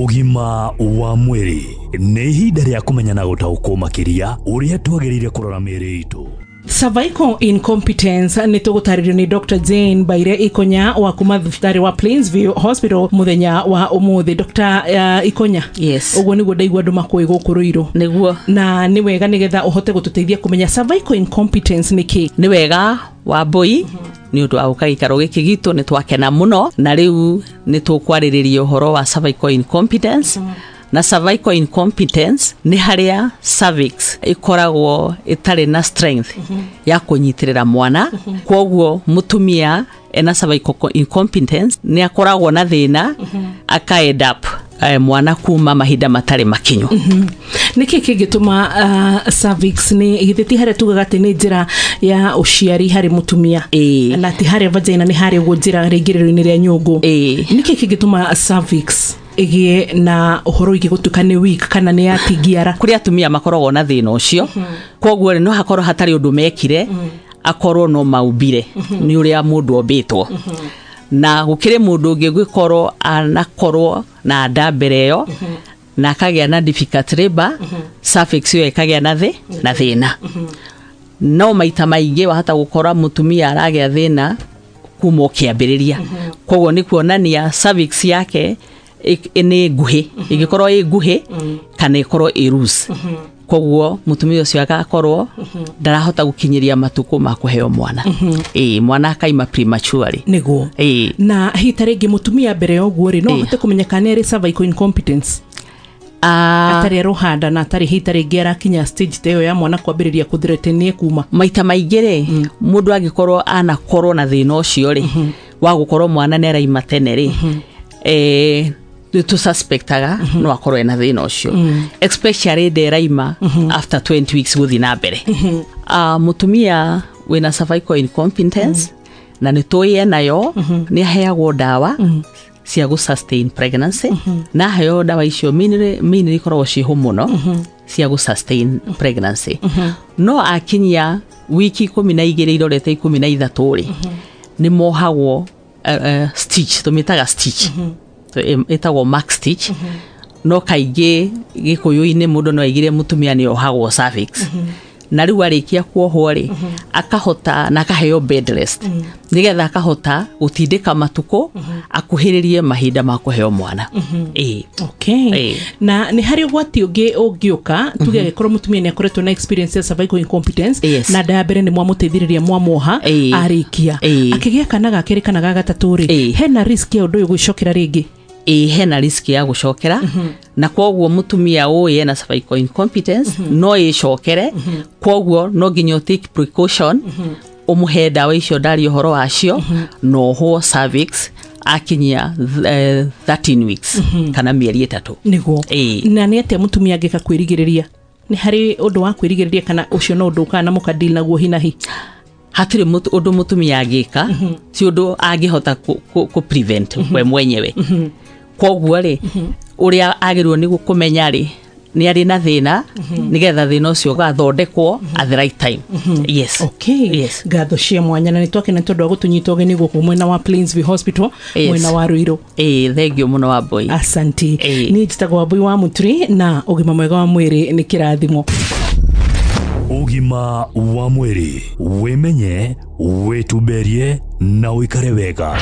Ũgima wa mwĩrĩ nĩ ihinda rĩa kũmenya na gũtaũkwo makĩria ũrĩa twagĩrĩire kũrora mĩĩrĩ itũ. Cervical incompetence nĩ tũgũtarĩrio nĩ Dr. Jane Mbaire Ikonya wa kuma thibitarĩ wa Plainsview Hospital mũthenya wa ũmũthĩ. Dr. Ikonya. Yes. Ũguo nĩguo ndaigua andũ makũĩ gũkũ Rũirũ. Nĩguo. Na nĩ wega nĩgetha ũhote gũtũteithia kũmenya cervical incompetence nĩ kĩ. Nĩ wega Wambũi nĩ ũndũ wa gũka gĩikaro gĩkĩ gitũ, nĩ twakena mũno. Na rĩu nĩ tũkwarĩrĩria ũhoro wa cervical incompetence. Na cervical incompetence nĩ harĩa cervix ĩkoragwo ĩtarĩ na strength ya kũnyitĩrĩra mwana. Kwoguo mũtumia ena cervical incompetence nĩ akoragwo na thĩna, aka end up mwana kuma mahinda matarĩ makinyu. Nĩ kĩ kĩngĩtũma cervix nĩ githĩ ti harĩa tugaga atĩ nĩ njĩra ya ũciari harĩ mũtumia? Ĩĩ. Na ti harĩa vagina, nĩ harĩa ũguo njĩra rĩingĩrĩro-inĩ rĩa nyũngũ? Ĩĩ. Nĩ kĩ kĩngĩtũma cervix ĩgĩe na ũhoro wĩgiĩ gũtuĩka nĩ weak kana nĩ yatingiara? Kũrĩ atumia makoragwo na thĩna ũcio. Koguo rĩ, no hakorwo hatarĩ ũndũ mekire, akorwo no maumbire nĩ ũrĩa mũndũ ombĩtwo. Na gũkĩrĩ mũndũ ũngĩ gwĩkorwo anakorwo na nda mbere ĩyo na akagĩa na difficult labor, cervix ĩyo ĩkagĩa na thĩna. No maita maingĩ wahota gũkora mũtumia aragĩa thĩna kuma o kĩambĩrĩria. Koguo nĩ kuonania cervix yake nĩ nguhĩ, ĩngĩkorwo ĩ nguhĩ kana ĩkorwo ĩ loose. Koguo mũtumia ũcio agakorwo ndarahota gũkinyĩria matukũ ma kũheo mwana, ĩĩ, mwana akaima prematurely. Nĩguo. Na hihi ta rĩngĩ mũtumia mbere ya ũguo rĩ, no ahote kũmenya kana nĩ arĩ cervical incompetence atarĩ arũhanda na atarĩ hihi ta rĩngĩ arakinya stage ta ĩyo ya mwana kwambĩrĩria kũthirete nĩ ekuma? Maita maingĩ rĩ, mũndũ angĩkorwo anakorwo na thĩna ũcio rĩ, wa gũkorwo mwana nĩ araima tene rĩ, nĩ tũsuspectaga no akorwo ena thĩna ũcio, especially nderaima after 20 weeks gũthiĩ na mbere. Mũtumia wĩna cervical incompetence na nĩ tũĩ enayo nĩ aheagwo ndawa cia gũ sustain pregnancy. Na aheo ndawa icio, mainly ikoragwo ciĩho mũno cia gũ sustain pregnancy. No akinyia wiki 12 irorete 13 rĩ, nĩ mohagwo stitch, tũmĩtaga stitch. Ĩtagwo max stitch, no kaingĩ gĩkũyũ-inĩ mũndũ no aigire mũtumia nĩ ohagwo cervix. Na rĩu arĩkia kuohwo rĩ, akahota na akaheo bed rest nĩgetha akahota gũtindĩka matukũ akuhĩrĩrie mahinda ma kũheo mwana, ĩĩ. Na nĩ harĩ ũgwati ũngĩ ũngĩũka, tuge angĩkorwo mũtumia nĩ akoretwo na experience ya cervical incompetence na nda ya mbere nĩ mwamũteithĩrĩria mwamuoha, arĩkia akĩgĩa kana ga kerĩ kana ga gatatũ rĩ, hena risk ya ũndũ ũyũ gwĩcokera rĩngĩ? Ĩĩ, hena risk ya gũcokera. Na koguo mũtumia ũyũ ena cervical incompetence no ĩcokere. Koguo no nginya ũ take precaution, ũmũhe ndawa icio ndaria ũhoro wacio na ohwo cervix akinyia 13 weeks kana mĩeri 3. Na nĩ atĩa mũtumia angĩka kwĩrigĩrĩria? Nĩ harĩ ũndũ wa kwĩrigĩrĩria kana ũcio no ũndũ ũkaga na mũkadeal naguo hinahi? Hatirĩ ũndũ mũtumia angĩka, ti ũndũ angĩhota kũ prevent we mwenyewe. Koguo rĩ, ũrĩa agĩrĩirwo nĩ kũmenya rĩ, nĩ arĩ na thĩna, nĩgetha thĩna ũcio ũgathondekwo at the right time, yes. Ngatho cia mwanya, na nĩ twakena nĩ tondũ wa gũtũnyita ũgeni gũkũ mwena wa Plainsview Hospital, mwena wa Ruiru. Ĩĩ, thank you mũno, Wambũi. Asanti. Ĩĩ. Niĩ njĩtagwo Wambũi wa Mũturi, na ũgima mwega wa mwĩrĩ nĩ kĩrathimo. Ũgima wa mwĩrĩ: wĩmenye, wĩtumberie na ũikare wega.